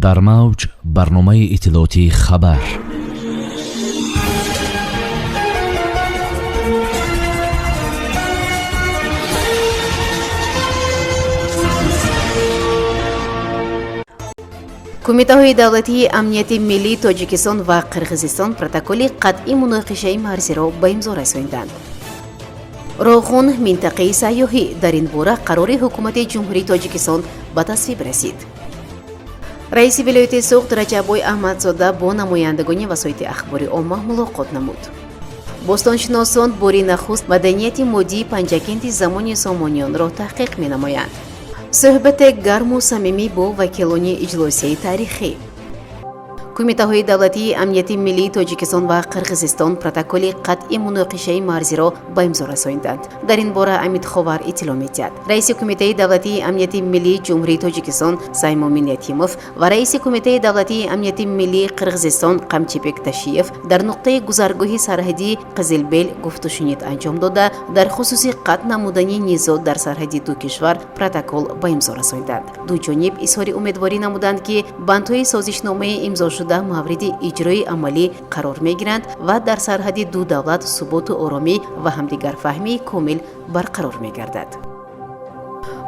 Дар мавҷ барномаи иттилоотии «Хабар». Кумитаҳои давлатии амнияти миллии Тоҷикистон ва Қирғизистон протоколи қатъи муноқишаи марзиро ба имзо расонданд. Роғун минтақаи сайёҳӣ. Дар ин бора қарори Ҳукумати Ҷумҳурии Тоҷикистон ба тасвиб расид. Раиси вилояти Суғд Раҷаббой Аҳмадзода бо намояндагони васоити ахбори омма мулоқот намуд. Бостоншиносон бори нахуст маданияти моддии Панҷакенти замони Сомониёнро таҳқиқ менамоянд. Суҳбате гарму самимӣ бо вакилони иҷлосияи таърихӣ. Кумитаҳои давлатии амнияти миллии Тоҷикистон ва Қирғизистон протоколи қатъи муноқишаи марзиро ба имзо расонданд. Дар ин бора Амид Ховар иттилоъ медиҳад. Раиси Кумитаи давлатии амнияти миллии Ҷумҳурии Тоҷикистон Саймумин Ятимов ва раиси Кумитаи давлатии амнияти миллии Қирғизистон Қамчибек Ташиев дар нуқтаи гузаргоҳи сарҳадии Қизилбел гуфтушунид анҷом дода, дар хусуси қатъ намудани низоъ дар сарҳади ду кишвар протокол ба имзо расонданд. Ду ҷониб изҳори умедворӣ намуданд, ки бандҳои созишномаи имзошуда мавриди иҷрои амалӣ қарор мегиранд ва дар сарҳади ду давлат суботу оромӣ ва ҳамдигарфаҳмии комил барқарор мегардад.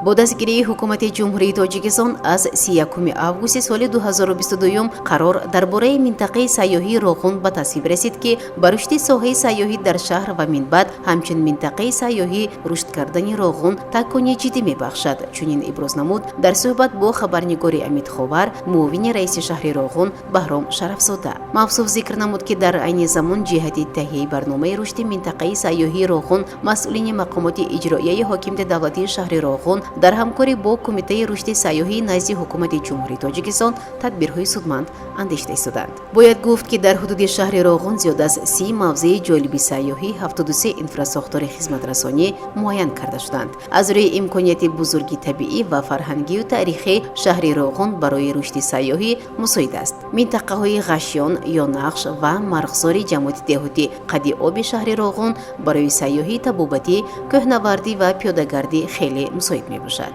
Бо дастгирии Ҳукумати Ҷумҳурии Тоҷикистон аз 31 августи соли 2022 қарор дар бораи минтақаи сайёҳии Роғун ба тасвиб расид, ки ба рушди соҳаи сайёҳӣ дар шаҳр ва минбаъд ҳамчун минтақаи сайёҳӣ рушд кардани Роғун такони ҷиддӣ мебахшад. Чунин иброз намуд дар суҳбат бо хабарнигори Амид Ховар муовини раиси шаҳри Роғун Баҳром Шарафзода. Мавсуф зикр намуд, ки дар айни замон ҷиҳати таҳияи барномаи рушди минтақаи сайёҳии Роғун масъулини мақомоти иҷроияи ҳокимияти давлатии шаҳри Роғун дар ҳамкорӣ бо Кумитаи рушди сайёҳии назди Ҳукумати Ҷумҳурии Тоҷикистон тадбирҳои судманд андешида истоданд. Бояд гуфт, ки дар ҳудуди шаҳри Роғун зиёд аз 30 мавзеи ҷолиби сайёҳӣ, 73 инфрасохтори хизматрасонӣ муайян карда шуданд. Аз рӯи имконияти бузурги табиӣ ва фарҳангию таърихӣ шаҳри Роғун барои рушди сайёҳӣ мусоид аст. Минтақаҳои Ғашён, Ёнақш ва Марғзори ҷамоати деҳоти қади оби шаҳри Роғун барои сайёҳии табобатӣ, кӯҳнавардӣ ва пиёдагардӣ хеле мусоид мебошад.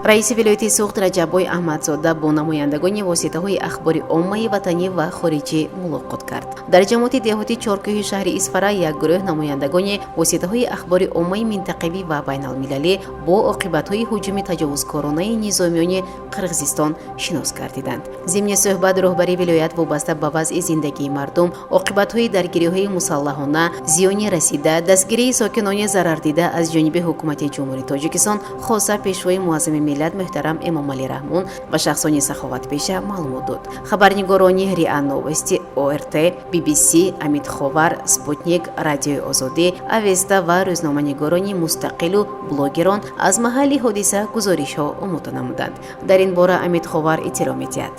Раиси вилояти Суғд Раҷаббой Аҳмадзода бо намояндагони воситаҳои ахбори оммаи ватанӣ ва хориҷӣ мулоқот кард. Дар ҷамоати деҳоти Чоркӯҳи шаҳри Исфара як гурӯҳ намояндагони воситаҳои ахбори оммаи минтақавӣ ва байналмилалӣ бо оқибатҳои ҳуҷуми таҷовузкоронаи низомиёни Қирғизистон шинос гардиданд. Зимни суҳбат роҳбари вилоят вобаста ба вазъи зиндагии мардум, оқибатҳои даргириҳои мусаллаҳона, зиёни расида, дастгирии сокинони зарардида аз ҷониби Ҳукумати Ҷумҳурии Тоҷикистон, хоса Пешвои муаззами миллат муҳтарам Эмомалӣ Раҳмон ва шахсони саховатпеша маълумот дод. Хабарнигорони РИА Новости, ОРТ, BBC, Амид Ховар, Спутник, Радиои Озодӣ, Авеста ва рӯзноманигорони мустақилу блогерон аз маҳалли ҳодиса гузоришҳо омода намуданд. Дар ин бора Амид Ховар иттилоъ медиҳад.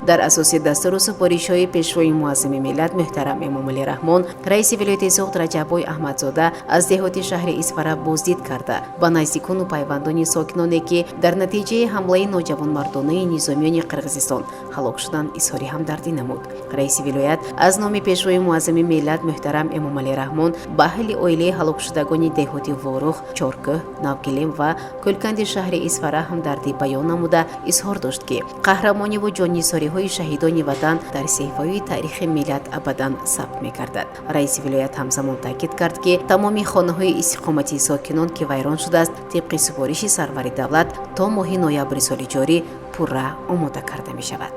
Дар асоси дастуру супоришҳои Пешвои муаззами миллат муҳтарам Эмомалӣ Раҳмон, раиси вилояти Суғд Раҷаббой Аҳмадзода аз деҳоти шаҳри Исфара боздид карда, ба наздикону пайвандони сокиноне, ки дар натиҷаи ҳамлаи ноҷавонмардонаи низомиёни Қирғизистон ҳалок шуданд, изҳори ҳамдардӣ намуд. Раиси вилоят аз номи Пешвои муаззами миллат муҳтарам Эмомалӣ Раҳмон ба аҳли оилаи ҳалокшудагони деҳоти Ворух, Чоркӯҳ, Навгилем ва Кӯлканди шаҳри Исфара ҳамдардӣ баён намуда, изҳор дошт, ки қаҳрамониву ҷоннисориҳои шаҳидони ватан дар саҳифаҳои таърихи миллат абадан сабт мегардад. Раиси вилоят ҳамзамон таъкид кард, ки тамоми хонаҳои истиқоматии сокинон, ки вайрон шудааст, тибқи супориши сарвари давлат то моҳи ноябри соли ҷорӣ пурра омода карда мешавад.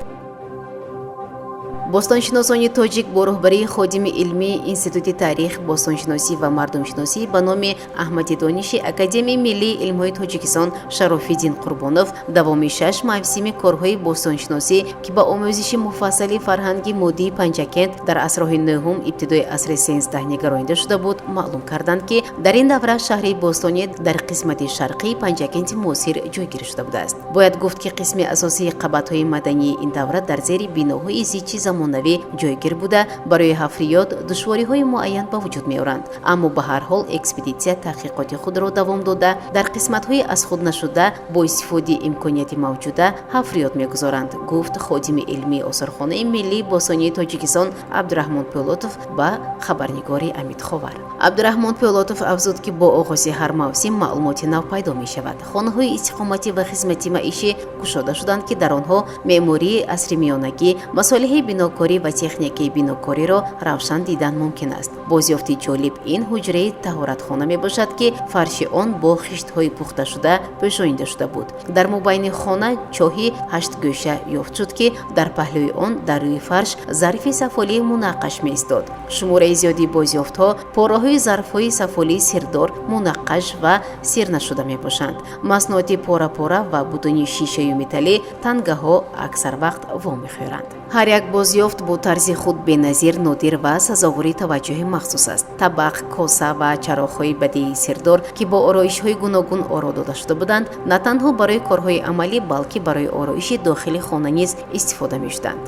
Бостоншиносони тоҷик бо роҳбарии ходими илмии Институти таърих, бостоншиносӣ ва мардумшиносӣ ба номи Аҳмади Дониши Академияи миллии илмҳои Тоҷикистон Шарофиддин Қурбонов давоми 6 мавсими корҳои бостоншиносӣ, ки ба омӯзиши муфассали фарҳанги моддии Панҷакент дар асрҳои нӯҳум, ибтидои асри 13 нигаронида шуда буд, маълум карданд, ки дар ин давра шаҳри бостонӣ дар қисмати шарқии Панҷакенти муосир ҷойгир шуда будааст. Бояд гуфт, ки қисми асосии қабатҳои мадании ин давра дар зери биноҳои зичи замонавӣ Замонавӣ ҷойгир буда, барои ҳафриёт душвориҳои муайян ба вуҷуд меоранд. Аммо ба ҳар ҳол экспедитсия таҳқиқоти худро давом дода, дар қисматҳои аз худ нашуда бо истифодаи имконияти мавҷуда ҳафриёт мегузоранд, гуфт ходими илмии Осорхонаи миллии бостонии Тоҷикистон Абдураҳмон Пӯлотов ба хабарнигори Амид Ховар. Абдураҳмон Пӯлотов афзуд, ки бо оғози ҳар мавсим маълумоти нав пайдо мешавад. Хонаҳои истиқоматӣ ва хизмати маишӣ кушода шуданд, ки дар онҳо меъмории асри миёнагӣ, масолеҳи бинокорӣ ва техникаи бинокориро равшан дидан мумкин аст. Бозёфти ҷолиб ин ҳуҷраи таҳоратхона мебошад, ки фарши он бо хиштҳои пухташуда пӯшонида шуда буд. Дар мобайни хона чоҳи ҳаштгӯша ёфт шуд, ки дар паҳлӯи он дар рӯи фарш зарфи сафолии мунаққаш меистод. Шумораи зиёди бозёфтҳо пораҳои зарфҳои сафолии сирдор, мунаққаш ва сирнашуда мебошанд. Маснуоти пора-пора ва будуни шишаю металлӣ, тангаҳо аксар вақт вомехӯранд. Ҳар як бозёфт бо тарзи худ беназир, нодир ва сазовори таваҷҷӯҳи махсус аст. Табақ, коса ва чароғҳои бадеии сирдор, ки бо ороишҳои гуногун оро дода шуда буданд, на танҳо барои корҳои амалӣ, балки барои ороиши дохили хона низ истифода мешуданд.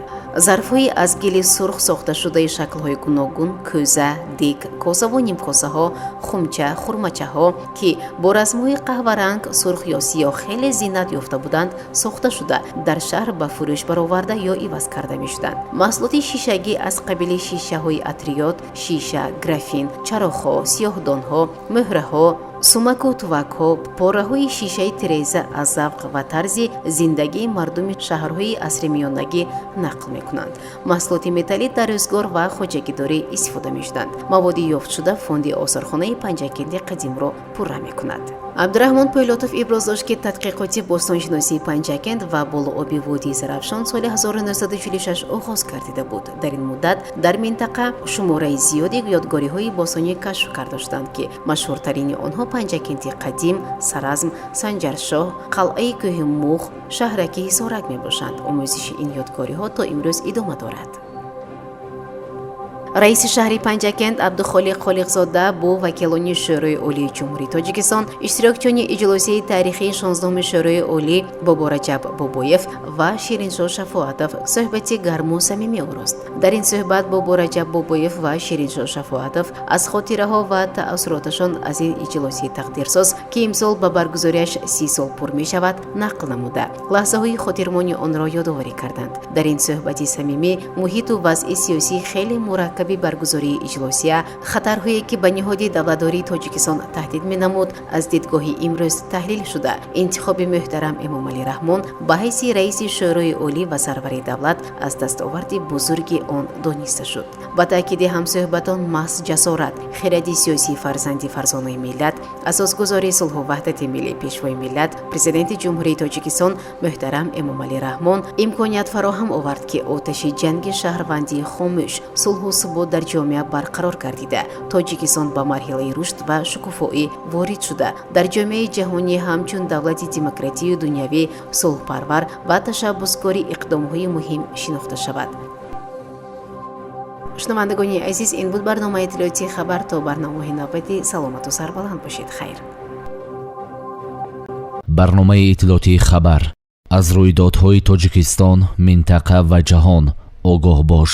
Зарфҳои аз гили сурх сохташудаи шаклҳои гуногун, кӯза, дег, косаву нимкосаҳо, хумча, хурмачаҳо, ки бо расмҳои қаҳваранг, сурх ё сиёҳ хеле зинат ёфта буданд, сохта шуда, дар шаҳр ба фурӯш бароварда ё иваз карда мешуданд. Маҳсулоти шишагӣ аз қабили шишаҳои атриёт, шиша, графин, чароғҳо, сиёҳдонҳо, мӯҳраҳо, сумаку тувакҳо, пораҳои шишаи тиреза аз завқ ва тарзи зиндагии мардуми шаҳрҳои асри миёнагӣ нақл мекунанд. Маҳсулоти металлӣ дар рӯзгор ва хоҷагидорӣ истифода мешуданд. Маводи ёфтшуда фонди осорхонаи Панҷакенти қадимро пурра мекунад. Абдураҳмон Пӯйлотов иброз дошт, ки тадқиқоти бостоншиносии Панҷакент ва болооби водии Зарафшон соли 1946 оғоз гардида буд. Дар ин муддат дар минтақа шумораи зиёди ёдгориҳои бостонӣ кашф карда шуданд, ки машҳуртарини онҳо Панҷакенти қадим, Саразм, Санҷаршоҳ, қалъаи кӯҳи Мух, шаҳраки Ҳисорак мебошанд. Омӯзиши ин ёдгориҳо то имрӯз идома дорад. Раиси шаҳри Панҷакент Абдухолиқ Холиқзода бо вакилони Шӯрои Олии Ҷумҳурии Тоҷикистон, иштирокчиёни иҷлосияи таърихии 16-уми Шӯрои Олӣ Бобораҷаб Бобоев ва Шириншоҳ Шафоатов суҳбати гарму самимӣ орост. Дар ин суҳбат Бобораҷаб Бобоев ва Шириншоҳ Шафоатов аз хотираҳо ва таассуроташон аз ин иҷлосияи тақдирсоз, ки имсол ба баргузориаш 30 сол пур мешавад, нақл намуда, лаҳзаҳои хотирмони онро ёдоварӣ карданд. Дар ин суҳбати самимӣ муҳиту вазъи сиёсии хеле мураккаби баргузории иҷлосия, хатарҳое, ки ба ниҳоди давлатдории Тоҷикистон таҳдид менамуд, аз дидгоҳи имрӯз таҳлил шуда, интихоби муҳтарам Эмомалӣ Раҳмон ба ҳайси раиси Шӯрои Олӣ ва сарвари давлат аз дастоварди бузурги он дониста шуд. Ба таъкиди ҳамсӯҳбатон, маҳз ҷасорат, хиради сиёсии фарзанди фарзонаи миллат, асосгузори сулҳу ваҳдати миллӣ, Пешвои миллат, Президенти Ҷумҳурии Тоҷикистон муҳтарам Эмомалӣ Раҳмон имконият фароҳам овард, ки оташи ҷанги шаҳрвандии хомӯш, сулҳу субот дар ҷомеа барқарор гардида, Тоҷикистон ба марҳилаи рушд ва шукуфоӣ ворид шуда, дар ҷомеаи ҷаҳонӣ ҳамчун давлати демократию дунявӣ, сулҳпарвар ва ташаббускори иқдомҳои муҳим шинохта шавад. Шунавандагони азиз, ин буд барномаи иттилоотии «Хабар». То барномаҳои навбатӣ саломату сарбаланд бошед. Хайр. Барномаи иттилоотии «Хабар». Аз рӯйдодҳои Тоҷикистон, минтақа ва ҷаҳон огоҳ бош.